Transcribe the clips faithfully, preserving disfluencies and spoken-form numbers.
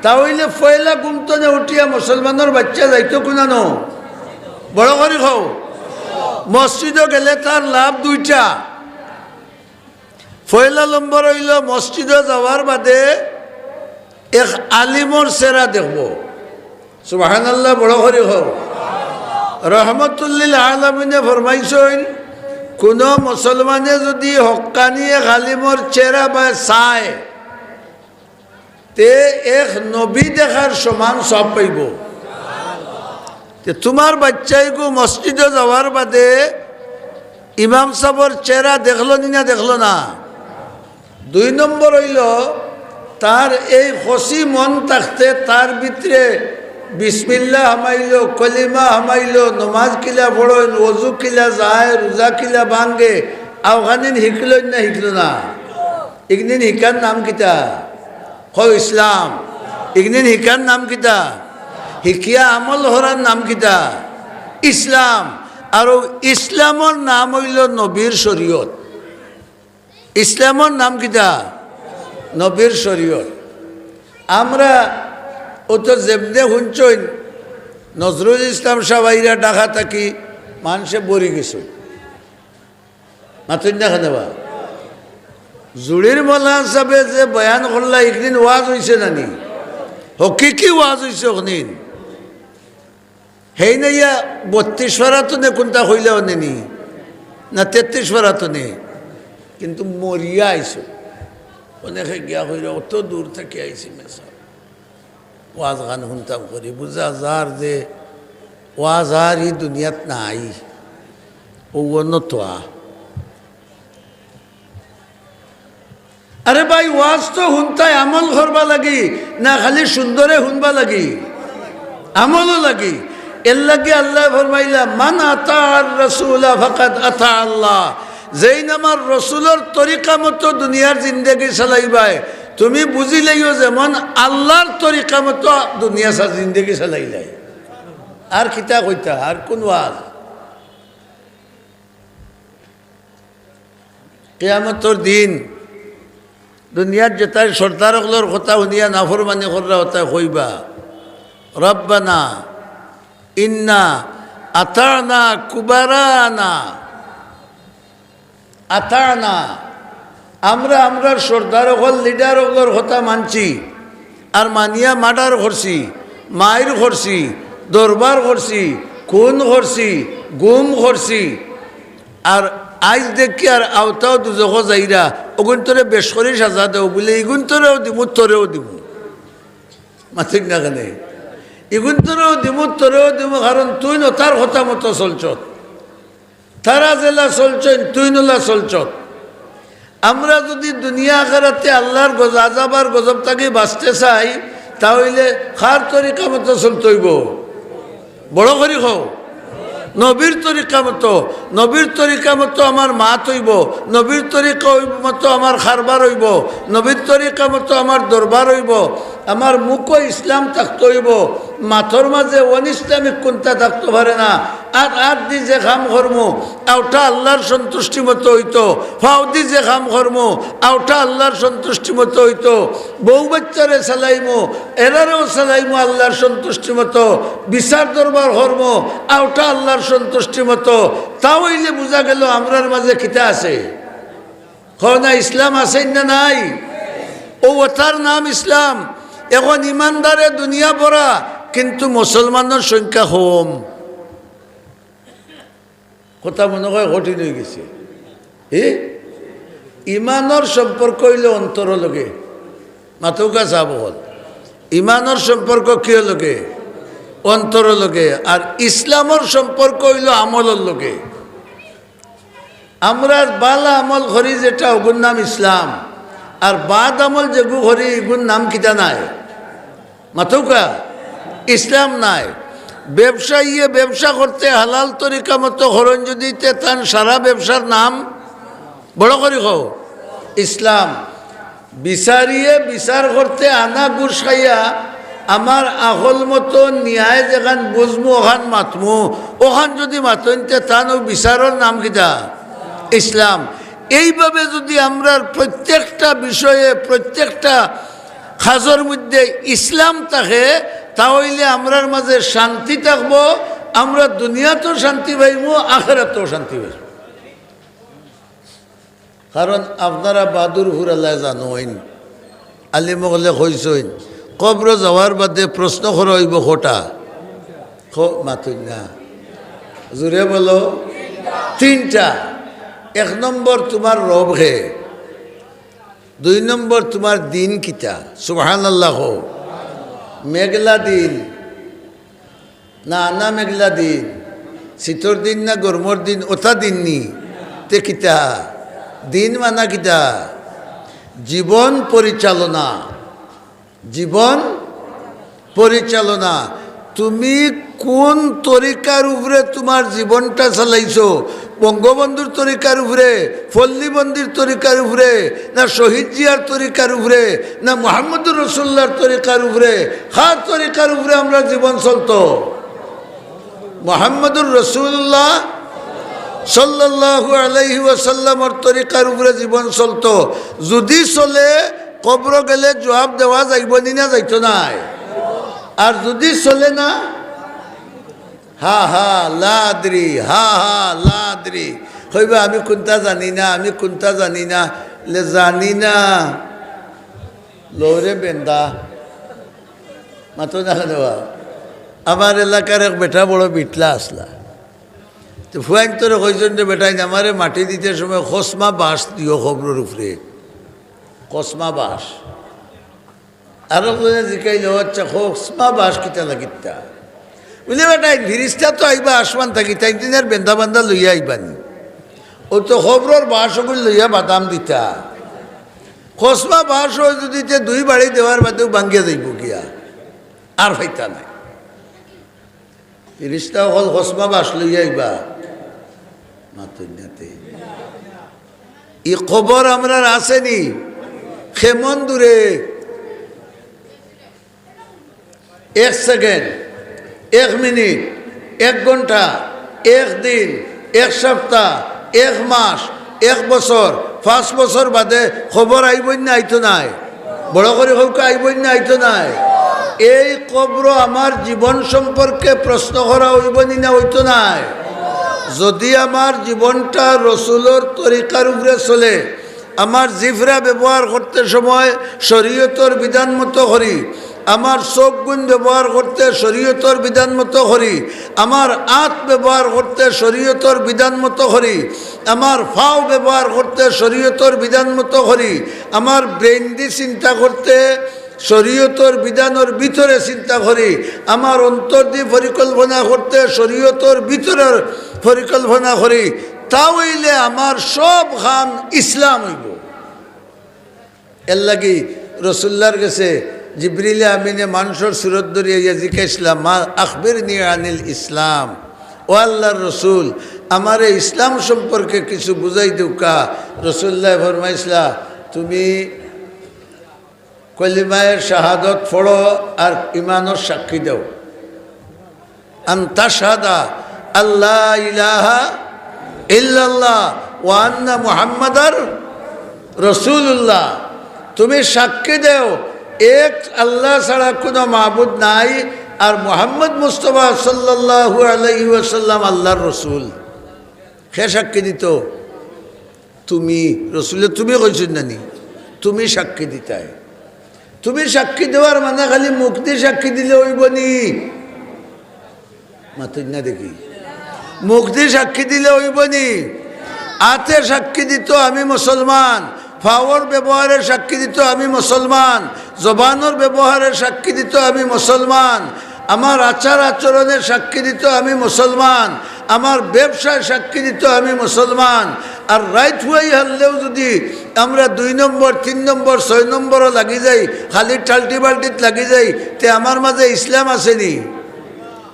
তা অইলে পয়লা ঘুম তনে উঠিয়া মুসলমানর বাইচ্চা যাইতো কুনানো? বড় করি কও। মসজিদো গেলে তার লাভ দুইটা। পয়লা নম্বর অইলো মসজিদো যাওয়ার বাদে এক আলিমর চেহারা দেখবো। সুবহানাল্লাহ, বড় করি কও। রহমতুল্লিল আলামিনে ফরমাইছইন, কুনো মুসলমানে যুদি হক্কানি এক আলিমর চেহারা বায় চায়, তে এক নবী দেখার সমান সওয়াব পাইবো। তে তুমার বাইচ্চাইগু মসজিদো যাওয়ার বাদে ইমাম সাবর চেহারা দেখলো নি না দেখলো না? দুই নম্বর অইলো, তার এই খুশি মন থাকতে তার ভিতরে বিসমিল্লাহ হামাইলো, কলিমা হামাইলো, নমাজ কিলা পড়ইন, অজু কিলা যায়, রোজা কিলা ভাঙ্গে, অখানিন হিকলইন না হিকলো না? ইগিনিন হিকার নাম কিতা? কও ইসলাম। ইগিনিন হিকার নাম কিতা? হিকিয়া আমল করার নাম কিতা? ইসলাম। আর অউ ইসলামর নাম অইলো নবীর শরীয়ত। ইসলামর নাম কিতা? নবীর শরীয়ত। আমরা অউ তো যেমনে হুনছইন, নজরুল ইসলাম সাব আইরা ঢাকা থাকি মানষে ভরি গেছইন। মাতইন না কেনে বা? জুড়ির মৌলানা সাবে যে বয়ান করলা, ইগিনিন ওয়াজ অইছে না নি? হকিকি ওয়াজ অইছে অখনিন। হেইন আইয়া বত্রিশ পারা তনে কুনটা কইলা অনে নি? না তেত্রিশ পারা তনে? কিন্তু মরিয়া আইছো। অনেকে গিয়া কইরা, "অত দূর থাকি আইছি মেসাব। ওয়াজ খান হুনতাম করি।" বুঝা যার যে ওয়াজ আর ই দুনিয়াত নাই। অউ অন্য তো আ আরে ভাই, ওয়াজ তো হুনতায় আমল করবা লাগি, না খালি সুন্দরে হুনবা লাগি? আমলও লাগি। এর লাগি আল্লায় ফরমাইলা, "মান আতাআর রাসূলা ফাকাদ আতাআল্লাহ।" যেইন আমার রসুলর তরিকা মতো দুনিয়ার জিন্দেগি চালাইবায়, তুমি বুঝিলাইও যেমন আল্লার তরিকা মতো দুনিয়া চা-, জিন্দেগি চালাইলায়। আর কিতা কইতা, আর কুন ওয়াজ? কিয়ামতর দিন দুনিয়ার যেতায় সর্দার অকলর কথা হুনিয়া নাফরমানি কররা, অতায় কইবা, "রব্বানা ইন্না আতানা কুবারানা, আতানা।" আমরা আমরার সর্দার অকল, লিডার অকলর কথা মানছি, আর মানিয়া মার্ডার করছি, মাইর করছি, দরবার করছি, খুন করছি, গুম করছি, আর আইজ দেখিয়ার অতাও দুজখো যাইরা, অগুইন্তরে বেশ করি সাজা দেও বুলে, ইগুইন্তরেও দিমু, তোরেও দিমু। মাতিক না কেনে? ইগুইন্তরেও দিমু, তোরেও দিমু, কারণ তুইন অতার কথা মতো চলছত। তারা যেলা চলছইন, তুইন অলা চলছত। আমরা যুদি দুনিয়া আখেরাতে আল্লার গজ-, আজাব আর গজব থাকি বাঁচতে চাই, তা অইলে কার তরিকা মতো চলতে অইবো? বড় করি কও। নবীর তরিকা মতো, নবীর তরিকা মতো আমার মাত অইবো, নবীর তরিকা অইব-, মতো আমার কারবার অইবো, নবীর তরিকা মতো আমার দরবার অইবো। আমার মুখো ইসলাম থাকতে অইবো, মাতর মাঝে অন ইসলামিক কুন্তা থাকতে পারে না। আর আত দি যে কাম করমু, অউটা আল্লার সন্তুষ্টি মতো অইতো, পাও দি যে কাম করমু, অউটা আল্লার সন্তুষ্টি মতো অইতো। বউ বাচ্চারে চালাইমু, এরারেও চালাইমু আল্লার সন্তুষ্টি মতো, বিচার দরবার করমু, অউটা আল্লার সন্তুষ্টি মতো। তা অইলে বুঝা গেল আমরার মাঝে কিতা আছে? কও না, ইসলাম আছে না নাই? অউ অতার নাম ইসলাম। এখন ইমানদারে দুনিয়া ভরা, কিন্তু মুসলমানর সংখ্যা কম। কথা মনো কয় কঠিন অইগেছে। এ? ইমানর সম্পর্ক অইলো অন্তরর লগে। মাতউক্কা সাব অকল। ইমানর সম্পর্ক কিওর লগে? অন্তরর লগে। আর ইসলামর সম্পর্ক অইলো আমলর লগে। আমরা বালা আমল করি যেটা, অগুর নাম ইসলাম। আর বাদ আমল যেগু করি, ইগুর নাম কিতা নায়? মাতউক্কা, ইসলাম নায়। ব্যবসায়ীয়ে ব্যবসা করতে হালাল তরিকা মতো করইন যুদি, তে তান সারা ব্যবসার নাম, বড় করি কও, ইসলাম। বিচারিয়ে বিচার করতে আনা ঘুষ খাইয়া আমার আকল মতো ন্যায় যেখান বুঝমু, অখান মাতমু, অখান যুদি মাতইন, তে তান অউ বিচারর নাম কিতা? ইসলাম। এইভাবে যুদি আমরার প্রত্যেকটা বিষয়ে, প্রত্যেকটা কাজর মধ্যে ইসলাম থাকে, তা অইলে আমরার মাঝে শান্তি থাকবো, আমরা দুনিয়াতও শান্তি পাইমু, আখেরাতও শান্তি পাইমু। কারণ আপনারা বাদুর ফুরালায় জানইন, আলিম অকলে কইছইন, কবরো যাওয়ার বাদে প্রশ্ন করা অইবো কয়টা? ক-, মাতইন না, জোরে বলো, তিনটা। এক নম্বর তুমার রব কে, দুই নম্বর তুমার দিন কিতা? সুবহানাল্লাহ কও। মেঘলা দিন না আনা মেঘলা দিন, শীতর দিন না গরমর দিন, অতা দিন নি? তে কিতা? দিন মানা কিতা? জীবন পরিচালনা। জীবন পরিচালনা। তুমি কোন তরিকার উপরে তুমার জীবনটা চালাইছো? বঙ্গবন্ধুর তরিকার উপরে, পল্লীবন্দীর তরিকার উপরে, না শহীদ জিয়ার তরিকার উপরে, না মুহাম্মদুর রাসূলুল্লাহর তরিকার উপরে? কার তরিকার উপরে আমরার জীবন চলতো? মুহাম্মদুর রাসূলুল্লাহ সাল্লাল্লাহু আলাইহি ওয়াসাল্লামর তরিকার উপরে জীবন চলতো। যুদি চলে, কবরো গেলে জবাব দেওয়া যাইবো নি না যাইতো নায়? আর যুদি চলে না, হা হা লা আদরি, হা হা লা আদরি। কইবা, "আমি কুনটা জানি না, আমি কুনটা জানি না।" লে জানি না। লওরে বেন্দা। মাতো না কেনে বা? আমার এলাকার এক বেটা বড় বিটলা আছলা। তো ফুয়াইন্তরে কইছইন যে, "বেটাইন, আমারে মাটি দিতে সময় খসমা বাঁশ দিও কবরর উপরে।" খসমা বাঁশ। আরো বুলে জিকাইল, "ও আচ্ছা, খসমা বাঁশ কিতা লাগিতা?" বুলে, "বেটাইন, ফিরিস্তা তো আইবা আসমান থাকি, তাইন তো আর বেন্দা বান্দা লইয়া আইবা নি। ও তো কবরর বাঁশ অগুইন লইয়া বাদাম দিতা। খসমা বাঁশ অয় যুদি তে দুই বাড়ি দেওয়ার বাদেউ ভাঙ্গিয়া যাইবো গিয়া, আর পাইতা নায়।" ফিরিস্তা অকল খসমা বাঁশ লইয়া আইবা। মাতইন না তে। ই কবর আমরার আছে নি? কেমন দূরে? এক সেকেন্ড, এক মিনিট, এক ঘন্টা, এক দিন, এক সপ্তাহ, এক মাস, এক বছর, পাঁচ বছর বাদে কবর আইবো না আইতো নায়? বড় করি কউক্কা, আইবো না আইতো নায়? এই কবরো আমার জীবন সম্পর্কে প্রশ্ন করা অইবো নি না অইতো নায়? যুদি আমার জীবনটা রসুলর তরিকার উপরে চলে, আমার জিফরা ব্যবহার করতে সময় শরীয়তর বিধান মতো করি, আমার চোখগুইন ব্যবহার করতে শরীয়তর বিধান মতো করি, আমার আত ব্যবহার করতে শরীয়তর বিধান মতো করি, আমার পাও ব্যবহার করতে শরীয়তর বিধান মতো করি, আমার ব্রেইন দি চিন্তা করতে শরীয়তর বিধানর ভিতরে চিন্তা করি, আমার অন্তর দি পরিকল্পনা করতে শরীয়তর ভিতরর পরিকল্পনা করি, তা অইলে আমার সব কাম ইসলাম অইবো। এরলাগি রসুলুল্লাহর গেছে জিবরিলে আমিনে মানষর সুরত ধরিয়া আইয়া জিকাইছলা, "মা আখবিরনি আনিল ইসলাম।" ও আল্লাহর রসুল, আমারে ইসলাম সম্পর্কে কিছু বুঝাই দেউক্কা। রসুলুল্লায় ফরমাইছলা, "তুমি কলিমায়ে শাহাদত পড়ো আর ইমানর সাক্ষী দেও।" আন তাশহাদা আল্লা ইলাহা ইল্লাল্লাহ ওয়া আন্না মুহাম্মাদার রাসূলুল্লাহ। তুমি সাক্ষী দেও এক আল্লাহ ছাড়া কোনো মাবুদ নাই, আর মুহাম্মদ মুস্তাফা সাল্লাল্লাহু আলাইহি ওয়াসাল্লাম আল্লাহর রসুল। কে সাক্ষী দিত? তুমি। রসুলে তুমি কইছইন না নি? তুমি সাক্ষী দিতায়। তুমি সাক্ষী দেওয়ার মানে খালি মুখ দি সাক্ষী দিলে অইবো নি? মাতইন না দেখি। মুখ দি সাক্ষী দিলে অইবো নি? আতে সাক্ষী দিত আমি মুসলমান, পাওর ব্যবহারে সাক্ষী দিত আমি মুসলমান, জবানর ব্যবহারে সাক্ষী দিত আমি মুসলমান, আমার আচার আচরণে সাক্ষী দিত আমি মুসলমান, আমার ব্যবসায় সাক্ষী দিত আমি মুসলমান। আর রাইত হুয়াই হারলেও যুদি আমরা দুই নম্বর, তিন নম্বর, ছয় নম্বরও লাগি যাই, খালি টাল্টি বাল্টিত লাগি যাই, তে আমার মাঝে ইসলাম আছে নি?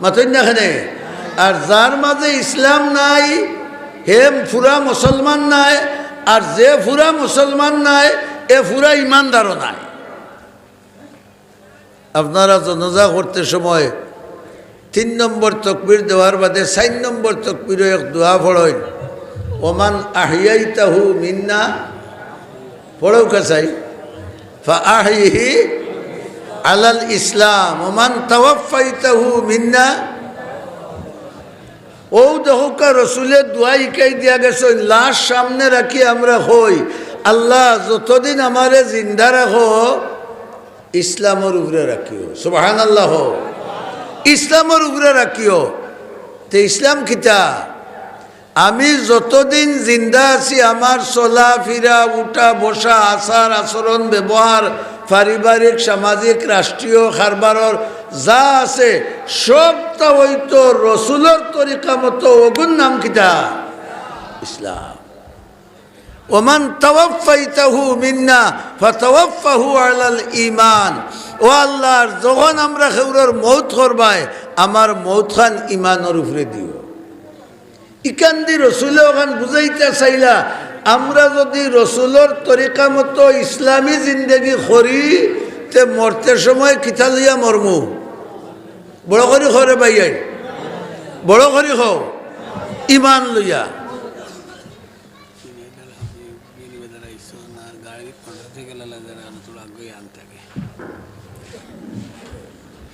মাতইন না কেনে? আর যার মাঝে ইসলাম নাই, হে পুরা মুসলমান নায়, আর যে পুরা মুসলমান নায়, এ পুরা ইমানদারও নায়। আপনারা জানাজা করতে সময় তিন নম্বর তকবির দেওয়ার বাদে চাইর নম্বর তকবিরও এক দোয়া পড়ইন, "ওমান আহইয়াইতাহু মিন্না", পড়উক্কা চাই, "ফাআহইহি আলাল ইসলাম, ওমান তাওয়াফাইতাহু মিন্না। ও দেখউক্কা, রসুলে দোয়া হিকাই দিয়া গেছইন, লাশ সামনে রাখি আমরা কই, "আল্লাহ, যতদিন আমারে জিন্দা রাখো, ইসলামর উপরে রাখিও।" সুবহানাল্লাহ। ইসলামর উপরে রাখিও। তে ইসলাম কিতা? আমি যতদিন জিন্দা আছি, আমার চলাফিরা, উঠা বসা, আচার আচরণ, ব্যবহার, পারিবারিক, সামাজিক, রাষ্ট্রীয় কারবারর যা আছে, সবটা অইতো রসুলর তরিকা মতো। অগুর নাম কিতা? ইসলাম। ওমান তাওয়াফাইতাহু মিন্না ফাতাওয়াফাহু আলাল ঈমান। ও আল্লাহ, যখন আমরা কেউরর মউত করবায়, আমার মউতখান ঈমানর উপরে দিও। ইখানদি রসুলে অখান বুঝাইতা চাইলা, আমরা যুদি রসুলর তরিকা মতো ইসলামী জিন্দেগি করি, তে মরতে সময় কিতা লইয়া মরমু? বড় করি কও রে ভাইয়াইন, বড় করি কও, ঈমান লইয়া।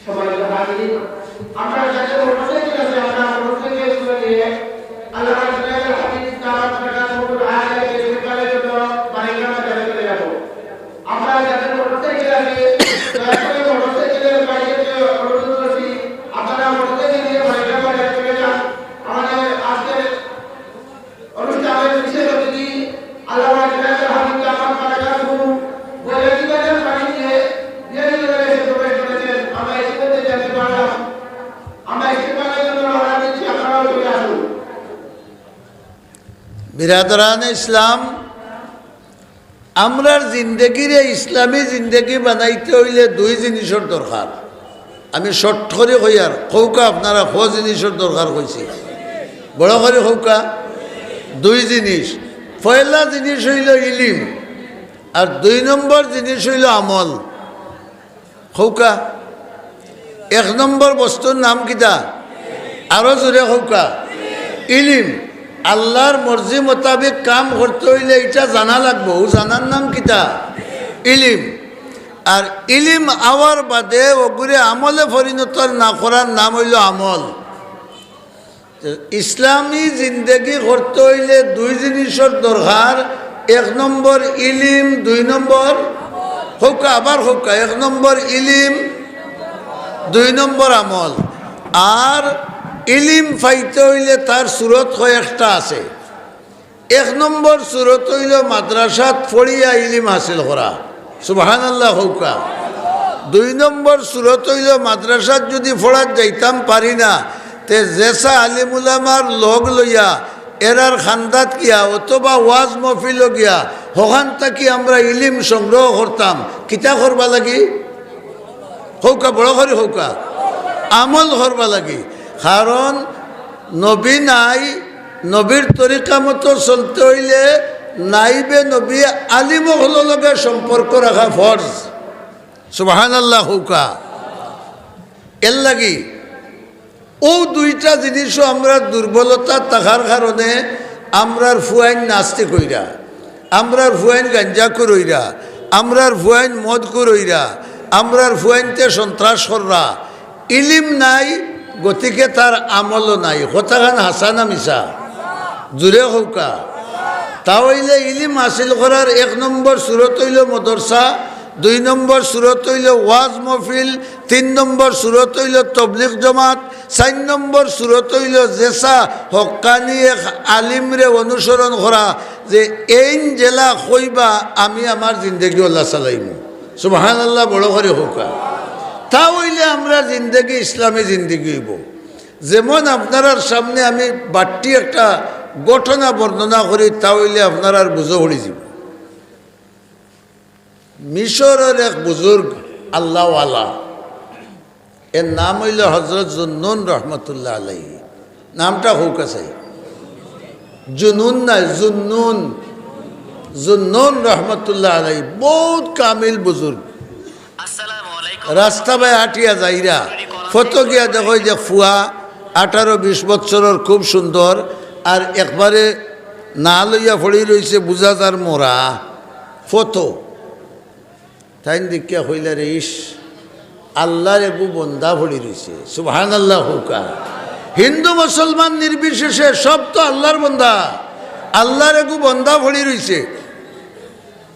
সম্মানিত হাজিরিন, আমরা যাদের মোটরসাইকেল আছে, আমরা মোটরসাইকেল নিয়ে আল্লামা জুনায়েদ আল হাফিজ দামাত বারকাতুহুমুল আলিয়া কে সেকালের জন্য বাড়িঘর বাজারে চলে যাব। আমরা যাদের মোটরসাইকেল আছে, দয়া করে মোটরসাইকেলের বাইরে যে অনুরোধ করছি, আপনারা মোটরসাইকেল নিয়ে বাড়িঘর বাজারে চলে যান। আমাদের আজকের অনুষ্ঠানের বিশেষ অতিথি আল্লামা জুনায়েদ আল হাফিজ দামাত বারকাতুহুম বৈরাগী বাজার বাড়ি দিয়ে বিয়ানীবাজারে এসে প্রবেশ করেছেন। আমরা ইতিমধ্যে জানতে পারলাম। আমরা ইস্তেকবালের জন্য রওনা দিচ্ছি, আপনারাও চলে আসুন। বিরাদরানে ইসলাম, আমরার জিন্দেগিরে ইসলামী জিন্দেগি বানাইতে অইলে দুই জিনিসর দরকার। আমি short করি কইয়ার, কউক্কা আপনারা ক জিনিসর দরকার কইছি? বড় করি কউক্কা। দুই জিনিস। পয়লা জিনিস অইলো ইলিম, আর দুই নম্বর জিনিস অইলো আমল। কউক্কা। এক নম্বর বস্তুর নাম কিতা? আরো জোরে কউক্কা। ইলিম। আল্লার মর্জি মোতাবিক কাম করতে অইলে ইটা জানা লাগবো। অউ জানার নাম কিতা? ইলিম। আর ইলিম আওয়ার বাদে অগুরে আমলে পরিণত না করার নাম অইলো আমল। ইসলামী জিন্দেগি করতে অইলে দুই জিনিসর দরকার। এক নম্বর ইলিম, দুই নম্বর, কউক্কা, আবার কউক্কা, এক নম্বর ইলিম, দুই নম্বর আমল। আর ইলিম পাইতে অইলে তার সুরত কয়েকটা আছে। এক নম্বর সুরত অইলো মাদ্রাসাত পড়িয়া ইলিম হাসিল করা। সুবহানাল্লাহ কউক্কা। দুই নম্বর সুরত অইলো মাদ্রাসাত যুদি পড়াত যাইতাম পারি না, তে যেছা আলিম উলামার লগ লইয়া এরার খান্দাত গিয়া অথবা ওয়াজ মহফিলো গিয়া হখান থাকি আমরা ইলিম সংগ্রহ করতাম। কিতা করবা লাগি? কউক্কা, বড় করি কউক্কা। আমল করবা লাগি। কারণ নবী নাই, নবীর তরিকা মতো চলতে অইলে নাইবে নবী আলিম অকলর লগে সম্পর্ক রাখা ফরজ। সুবহানাল্লাহ কউক্কা। এরলাগি অউ দুইটা জিনিসও আমরার দুর্বলতা থাকার কারণে আমরার ফুয়াইন নাস্তিক অইরা, আমরার ফুয়াইন গাঞ্জাখুর অইরা, আমরার ফুয়াইন মদখুর অইরা, আমরার ফুয়াইন্তে সন্ত্রাস কররা। ইলিম নাই, গতিকে তার আমলও নাই। কথাখান হাছা না মিছা? জুরে কউক্কা। তা অইলে ইলিম হাসিল করার এক নম্বর সুরত অইলো মদরসা, দুই নম্বর সুরত অইলো ওয়াজ মহফিল, তিন নম্বর সুরত অইলো তবলিগ জমাত, চাইর নম্বর সুরত অইলো যেছা হক্কানি এক আলিমরে অনুসরণ করা, যে এইন যেলা কইবা আমি আমার জিন্দেগি অলা চালাইমু। সুবহানাল্লাহ, বড় করি কউক্কা। তা অইলে আমরার জিন্দেগি ইসলামী জিন্দেগি অইবো। যেমন আপনারার সামনে আমি বাট্টি একটা ঘটনা বর্ণনা করি, তা অইলে আপনারার বুঝো পড়ি যিবো। মিশরর এক বুজুর্গ আল্লাহওয়ালা, এর নাম অইলো হজরত জুন্নুন রহমতুল্লাহ আলাইহি। নামটা কউক্কা চাই। জুনুন নায়, জুন্নুন। জুন্নুন রহমতুল্লাহ আলাইহি বউত কামিল বুজুর্গ। রাস্তা বায় আটিয়া যাইরা, ফথো গিয়া দেখইন যে ফুয়া আঠারো বিশ বছরর, খুব সুন্দর, আর একবারে না লইয়া পড়ি রইছে, বুঝা যার মরা। ফথো তাইন দেখিয়া কইলা, "রে ইস, আল্লাহর এগু বন্দা পড়ি রইছে। সুবহানাল্লাহ কউক্কা। হিন্দু মুসলমান নির্বিশেষে সব তো আল্লাহর বন্দা। আল্লাহর এগু বন্দা পড়ি রইছে।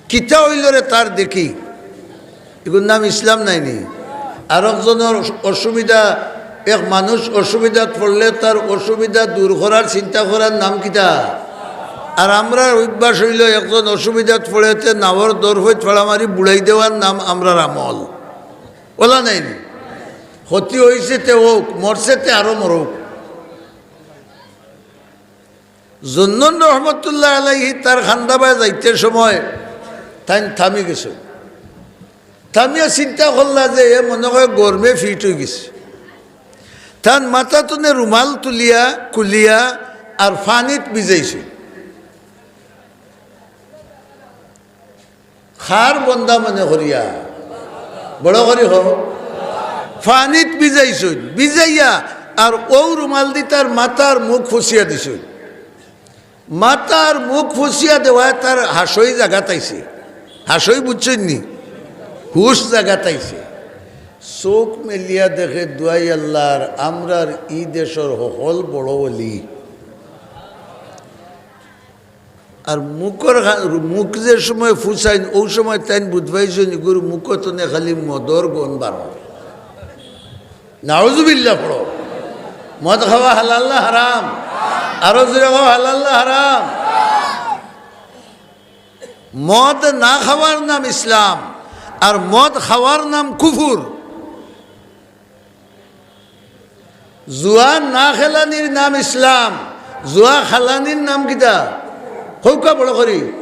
কিতা অইলো রে তার দেখি? এগুর নাম ইসলাম নায়নি? আরকজনর অসুবিধা, এক মানুষ অসুবিধাত পড়লে তার অসুবিধা দূর করার চিন্তা করার নাম কিতা? আর আমরার অভ্যাস অইলো একজন অসুবিধাত পড়লে তে নাওর দরফইত ফাড়া মারি বুড়াই দেওয়ার নাম আমরার আমল। অলা নায়নি? ক্ষতি অইছে তে অউক, মরছে তে আরো মরউক। জুন্নুন রহমতুল্লাহ আলাইহি তার খান্দাবায় যাইতে সময় তাইন থামি গেছইন। থামিয়া চিন্তা করলা যে এ মনে অয় গরমে ফিট অইগেছে। তান মাথা তনে রুমাল তুলিয়া, খুলিয়া আর পানিত ভিজাইছইন। কার বন্দা মনে করিয়া? বড় করি কও। পানিত ভিজাইছইন, ভিজাইয়া আর অউ রুমালদি তার মাথা আর মুখ ফুছিয়া দিছইন। মাথা আর মুখ ফুছিয়া দেওয়ায় তার হাসই জাগাত আইছে। হাসই বুঝছইন নি? হুশ জাগাত আইছে। চউখ মেলিয়া দেখে দুয়াই আল্লাহর, আমরার ই দেশর হকল বড় অলি। আর মুখর খা-, মুখ যে সময় ফুছাইন, অউ সময় তাইন বুঝ পাইছইন, ইগুর মুখ তনে খালি মদর গন্ধ বারর। নাউজুবিল্লাহ পড়ো। মদ খাওয়া হালাল না হারাম? আরো জোরে কও, হালাল না হারাম? মদ না খাওয়ার নাম ইসলাম, আর মদ খাওয়ার নাম কুফুর। জুয়া না খেলানির নাম ইসলাম, জুয়া খেলানির নাম কিতা? কউক্কা বড় করি,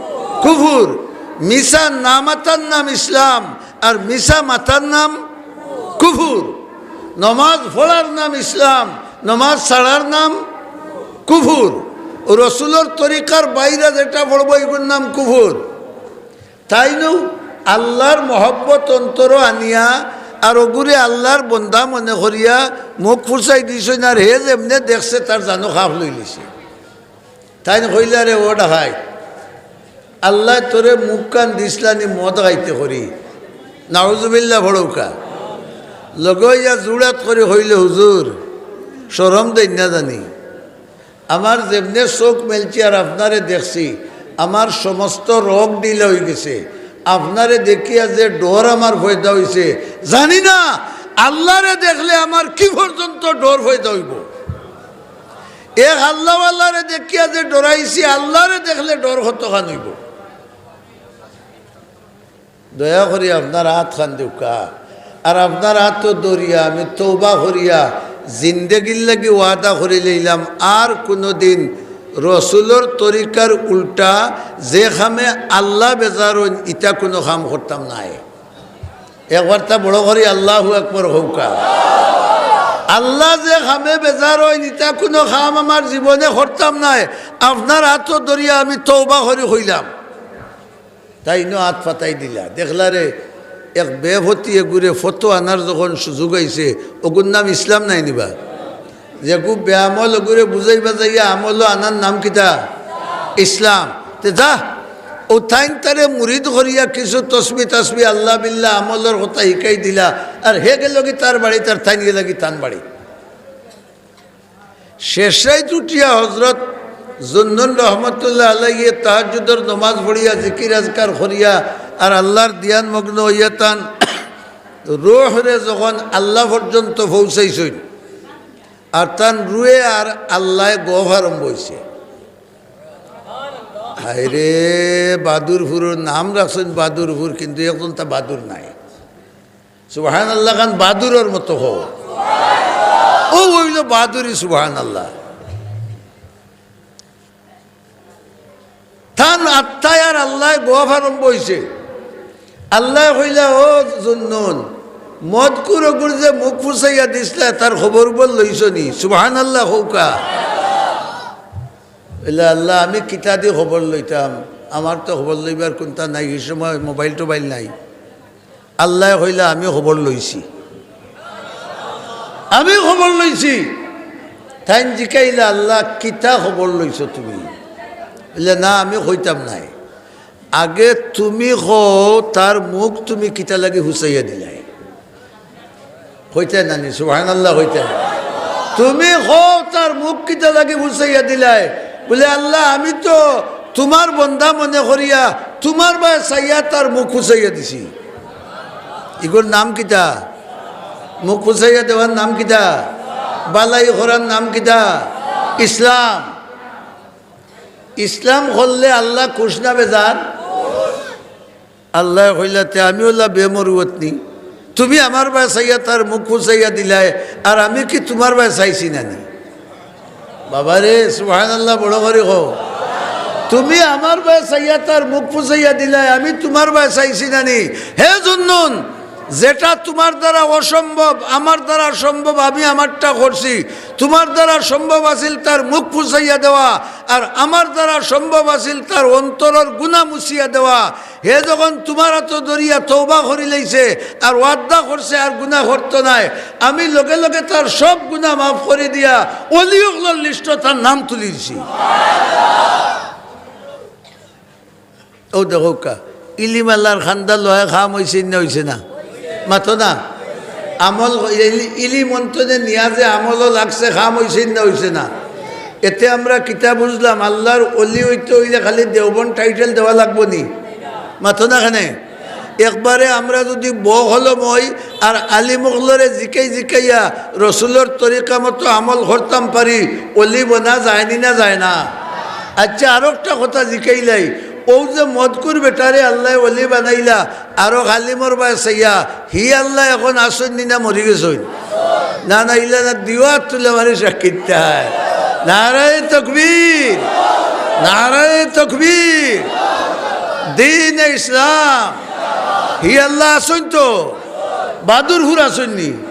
কুফুর। মিছা না মাতার নাম ইসলাম, আর মিছা মাতার নাম কুফুর। নমাজ পড়ার নাম ইসলাম, নমাজ ছাড়ার নাম কুফুর। অউ রসুলর তরিকার বাইরে যেটা পড়বো, ইগুর নাম কুফুর। তাইনউ আল্লাহর মহব্বত অন্তরো আনিয়া আর অগুরে আল্লাহর বন্দা মনে করিয়া মুখ ফুছাই দিছইন, আর হে যেমনে দেখছে তার জানো খাফ লইলিছে। তাইন কইলা, "রে ও ডাকাইত, আল্লায় তোরে মুখখান দিছলানি মদ খাইতে করি।" নাউজুবিল্লাহ পড়উক্কা। লগে অইয়া জুড়াত করি কইলে, "হুজুর, শরম দেইন না জানি?" আমার যেমনে চউখ মেলছি আর আপনারে দেখছি, আমার সমস্ত রগ ঢিলা অইগেছে। আপনারে দেখিয়া যে ডর আমার পয়দা অইছে, জানি না আল্লারে দেখলে আমার কি পর্যন্ত ডর পয়দা অইবো। এক আল্লাওয়ালারে দেখিয়া যে ডরাইছি, আল্লারে দেখলে ডর কতখান অইবো। দয়া করি আপনার আতখান দেউক্কা। আর আপনার আতো ধরিয়া আমি তওবা করিয়া জিন্দেগির লাগি ওয়াদা করি লইলাম, আর কুনুদিন রসুলর তরিকার উল্টা যে কামে আল্লা বেজার অইন, ইতা কুনু কাম করতাম নায়। একবার তা বড় করি আল্লাহু আকবার কউক্কা। আল্লা যে কামে বেজার অইন, ইতা কুনু কাম আমার জীবনে করতাম নায়। আপনার আতো ধরিয়া আমি তওবা করি কইলাম। তাইনও আত পাতাই দিলা। দেখলা রে, এক বেফতি এগুরে ফতো আনার যখন সুযোগ আইছে, অগুর নাম ইসলাম নায়নি বা? যেগু বেআমল অগুরে বুঝাইবা যাইয়া আমলো আনার নাম কিতা? ইসলাম। তে যা, অউ তাইন তারে মুরিদ করিয়া কিছু তসবি তসবি আল্লা বিল্লা আমলর কথা হিকাই দিলা, আর হে গেলগি তার বাড়িত, আর তাইন গেলাগি তান বাড়িত। শেষ রাইত উঠিয়া হজরত জুন্নুন রহমতুল্লাহ আলাইহি তাহাজ্জুদর নমাজ পড়িয়া, জিকির আজকার করিয়া, আর আল্লার ধিয়ান মগ্ন অইয়া তান রুহরে যখন আল্লা পর্যন্ত পৌঁছাইছইন, আর তান রুহে আর আল্লায় গফ আরম্ভ অইছে। হায়রে, বাদুরপুরর নাম রাখছইন বাদুরপুর, কিন্তু একজন তা বাদুর নায়। সুবহানাল্লাহ খান বাদুরর মতো কও। অউ অইলো বাদুরি, সুবহানাল্লাহ। তান আত্মায় আর আল্লায় গফ আরম্ভ অইছে। আল্লায় কইলা, "ও জুন্নুন, মদখুর অগুর যে মুখ ফুছাইয়া দিছলা, তার খবর উবর লইছো নি?" সুবহানাল্লাহ কউক্কা। বলে, "আল্লা, আমি কিতাদি খবর লইতাম? আমার তো খবর লইবার কুন্তা নাই, হি সময় মোবাইল টোবাইল নাই।" আল্লায় কইলা, "আমি খবর লইছি, আমি খবর লইছি।" তাইন জিকাইলা, "আল্লা, কিতা খবর লইছো তুমি?" বলে, "না, আমি কইতাম নায়। আগে তুমি কও, তার মুখ তুমি কিতা লাগি ফুছাইয়া দিলায়?" কইতায় নানি, সুবহানাল্লাহ কইতায়। তুমি কও তার মুখ কিতা লাগি ফুসাইয়া দিলায়? বলে, "আল্লাহ, আমি তো তুমার বন্দা মনে করিয়া তুমার বায় চাইয়া তার মুখ ফুসাইয়া দিছি।" ইগুর নাম কিতা? মুখ ফুসাইয়া দেওয়ার নাম কিতা? বালাই করার নাম কিতা? ইসলাম। ইসলাম করলে আল্লাহ খুশ না বেজার? আল্লায় কইলা, "তে আমি অলা বেমরুয়ত নি? তুমি আমার বায় চাইয়া তার মুখ ফুসাইয়া দিলায়, আর আমি কি তুমার বায় চাইছি না নি?" বাবারে, সুবহানাল্লাহ, বড় করি কও। তুমি আমার বায় চাইয়া তার মুখ ফুসাইয়া দিলায়, আমি তুমার বায় চাইছি না নি? হে জুন্নুন, যেটা তুমার দ্বারা অসম্ভব, আমার দ্বারা সম্ভব, আমি আমারটা করছি। তুমার দ্বারা সম্ভব আছিল তার মুখ ফুসাইয়া দেওয়া, আর আমার দ্বারা সম্ভব আছিল তার অন্তরর গুনা মুছিয়া দেওয়া। হে যখন তুমার আতো ধরিয়া তওবা করিলাইছে আর ওয়াদা করছে আর গুনা করতো নায়, আমি লগে লগে তার সব গুনা মাফ করি দিয়া অলি অকলর লিস্টো তার নাম তুলি দিছি। অউ দেখউক্কা, ইলিম আল্লার কান্দা লওয়ায় কাম অইছে না অইছে না? মাতো না। আমল, ইলি-, ইলিম অন্তরে নিয়া যে আমলও লাগছে, কাম অইছে না অইছে না? এতে আমরা কিতা বুঝলাম? আল্লার অলি অইতে অইলে খালি দেওবন্দ টাইটেল দেওয়া লাগবো নি? মাতো না কেনে? একবারে আমরা যুদি ব-কলম অই আর আলিম অকলরে জিকাই জিকাইয়া রসুলর তরিকা মতো আমল করতাম পারি, অলি বনা যায় নি না যায় না? আচ্ছা, আরোকটা কথা জিকাইলাই, অউ যে মদকুর বেটারে আল্লায় অলি বানাইলা, আরক আলিমর বায় চাইয়া, হি আল্লায় এখন আছইন নি না মরি গেছইন? না, না, ইলা না, দিওয়াত তুলে মারি সাক্ষী দিতায়। নারায়ে তকবীর, নারায়ে তকবীর, দ্বীনে ইসলাম। হি আল্লাহ আছইন তো, বাদুর হুর আছইন নি?